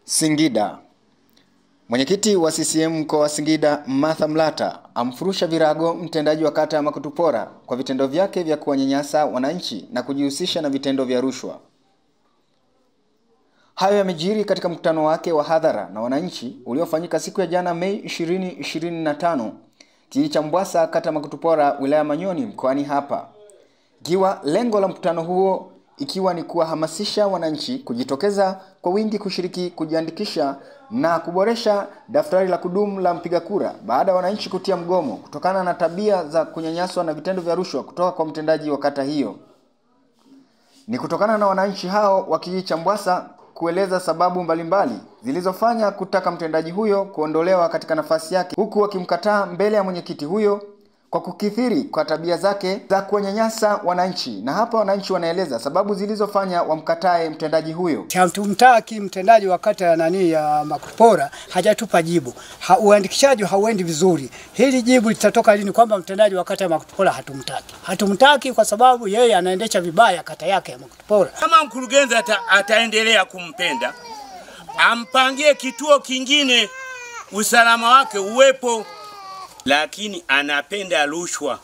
Singida. Mwenyekiti wa CCM mkoa wa Singida Martha Mlata amfurusha virago mtendaji wa kata ya Makutupora kwa vitendo vyake vya kuwanyanyasa wananchi na kujihusisha na vitendo vya rushwa. Hayo yamejiri katika mkutano wake wa hadhara na wananchi uliofanyika siku ya jana Mei 2025 kijiji cha Mbwasa, kata Makutupora, wilaya Manyoni, mkoani hapa. Ikiwa lengo la mkutano huo ikiwa ni kuwahamasisha wananchi kujitokeza kwa wingi kushiriki kujiandikisha na kuboresha daftari la kudumu la mpiga kura baada ya wananchi kutia mgomo kutokana na tabia za kunyanyaswa na vitendo vya rushwa kutoka kwa mtendaji wa kata hiyo. Ni kutokana na wananchi hao wa kijiji cha Mbwasa kueleza sababu mbalimbali zilizofanya kutaka mtendaji huyo kuondolewa katika nafasi yake, huku wakimkataa mbele ya mwenyekiti huyo kwa kukithiri kwa tabia zake za kuwanyanyasa wananchi. Na hapa wananchi wanaeleza sababu zilizofanya wamkatae mtendaji huyo. Hatumtaki mtendaji wa kata ya nani ya Makutupora, hajatupa jibu. Uandikishaji hauendi vizuri. Hili jibu litatoka lini kwamba mtendaji wa kata ya Makutupora hatumtaki? Hatumtaki kwa sababu yeye anaendesha vibaya kata yake ya Makutupora. Kama mkurugenzi ataendelea kumpenda, ampangie kituo kingine, usalama wake uwepo. Lakini anapenda rushwa.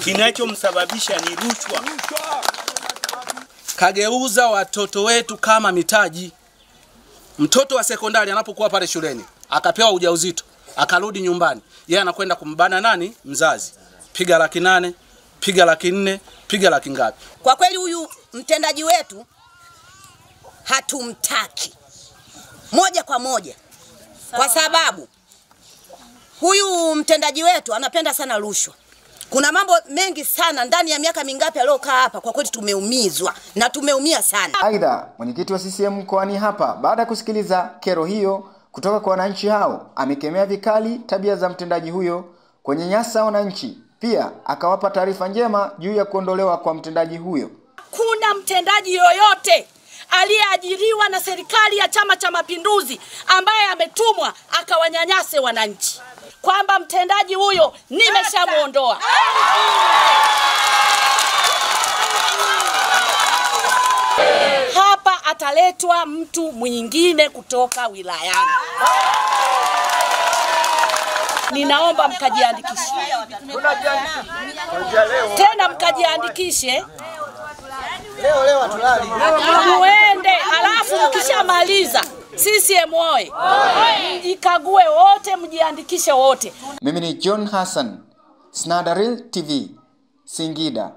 Kinachomsababisha ni rushwa. Kageuza watoto wetu kama mitaji. Mtoto wa sekondari anapokuwa pale shuleni, akapewa ujauzito, akarudi nyumbani, yeye anakwenda kumbana nani? Mzazi. Piga 800,000, piga 400,000, piga laki ngapi? Kwa kweli huyu mtendaji wetu hatumtaki moja kwa moja. Kwa sababu huyu mtendaji wetu anapenda sana rushwa. Kuna mambo mengi sana ndani ya miaka mingapi aliyokaa hapa, kwa kweli tumeumizwa na tumeumia sana. Aidha, mwenyekiti wa CCM mkoani hapa baada ya kusikiliza kero hiyo kutoka kwa wananchi hao, amekemea vikali tabia za mtendaji huyo kunyanyasa wananchi. Pia akawapa taarifa njema juu ya kuondolewa kwa mtendaji huyo. Kuna mtendaji yoyote aliyeajiriwa na serikali ya Chama cha Mapinduzi ambaye ametumwa akawanyanyase wananchi, kwamba mtendaji huyo nimeshamuondoa. Hapa ataletwa mtu mwingine kutoka wilayani. Ninaomba mkajiandikishe. Tena mkajiandikishe. Leo hatulali. Muende, alafu mkishamaliza CCM oye. Mjikague wote, mjiandikishe wote. Mimi ni John Hassan, Snadareal TV, Singida.